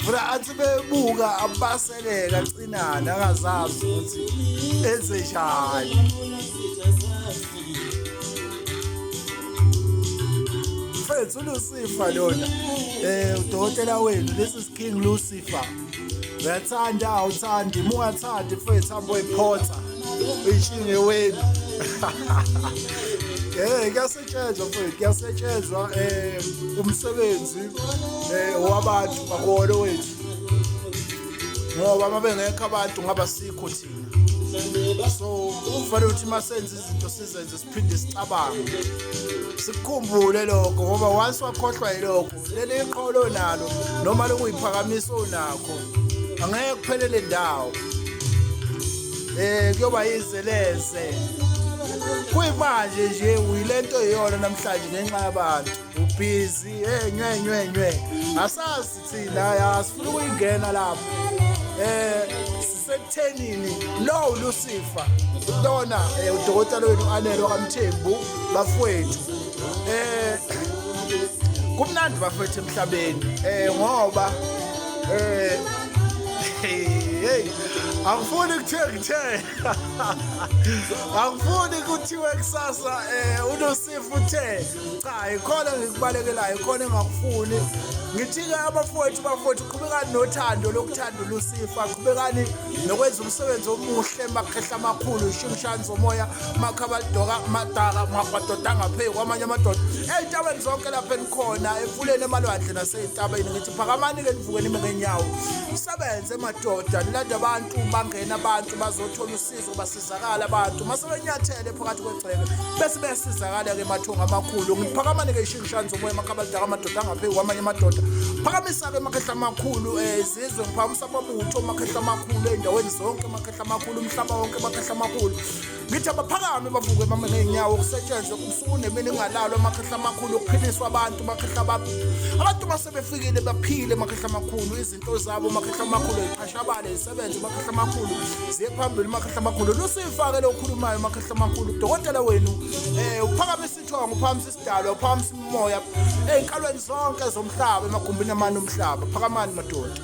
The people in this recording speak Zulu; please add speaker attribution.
Speaker 1: Funa athi bebuka abaseleka cinana angazazi ukuthi enze njani. Mfethu uLucifer lona. Eh udokotela wenu, this is King Lucifer. Uyathanda awuthandi, uma ungathandi mfethu hamba uyiphotha. Uyishinge wenu. Eh kuyasetshenzwa mfethu, kuyasetshenzwa umsebenzi wabantu akuwona wethu. Ngoba uma bengekho abantu ngaba sikho thina. So kufanele ukuthi uma senza izinto sizenze siphinde sicabange. Sikukhumbule lokho ngoba once wakhohlwa yilokho, leli iqholo onalo noma lokuyiphakamisa onakho angeke kuphelele ndawo. Kuyoba yizeleze. Kuyimanje nje uyilento iyona namhlanje ngenxa yabantu. Ubhizi nywe nywe nywe. Asazi thina asifuna ukuyingena lapho. Sisekuthenini lo Lucifer lona udokotela wenu Anele kaMthembu bafowethu. Kumnandi bafowethu emhlabeni ngoba hey angifuni kuthiwe ngithe angifuni kuthiwe kusasa uLucifer uthe cha, ikhona ngikubalekelayo, ikhona engakufuni. Ngithi-ke abafowethu, bafowethu qhubekani nothando lokuthanda uLucifer, qhubekani nokwenza umsebenzi omuhle, makhehla amakhulu, ishingishane zomoya, makhabadoka madaka madoda angaphezu kwamanye amadoda ey'ntabeni zonke lapho enikhona, emfuleni, emalwandle nasey'ntabeni. Ngithi phakamani-ke nivuke nime ngenyawo, nisebenze madoda, nilande abantu, bangene abantu bazothola usizo, basizakala abantu uma sebenyathele phakathi kwegceke bese beyasizakala-ke emathongo amakhulu. Ngiphakamane-ke ishingishane zomoya, makhabalidaka amadoda angaphezu kwamanye amadoda, phakamisa-ke emakhehla amakhulu izizwe, ngiphakamisa amabutho amakhehla amakhulu ey'ndaweni zonke, amakhehla amakhulu umhlaba wonke, amakhehla amakhulu. Ngithi abaphakame bavuke bame ngey'nyawo, kusetshenzwe ubusuku nemini kungalalwa, amakhehla amakhulu, ukuphiliswa abantu, amakhehla abantu uma sebefikile baphile, amakhehla amakhulu, izinto zabo amakhehla amakhulu ziphashabale, zisebenze amakhehla amakhulu, ziye phambili amakhehla amakhulu. Lucifer-ke lo okhulumayo, amakhehla amakhulu, udokotela wenu uphakamisa ithongo, uphakamisa isidalwa, uphakamisa imimoya ey'nkalweni zonke zomhlaba, emagumbini amane omhlaba. Phakamani madoda.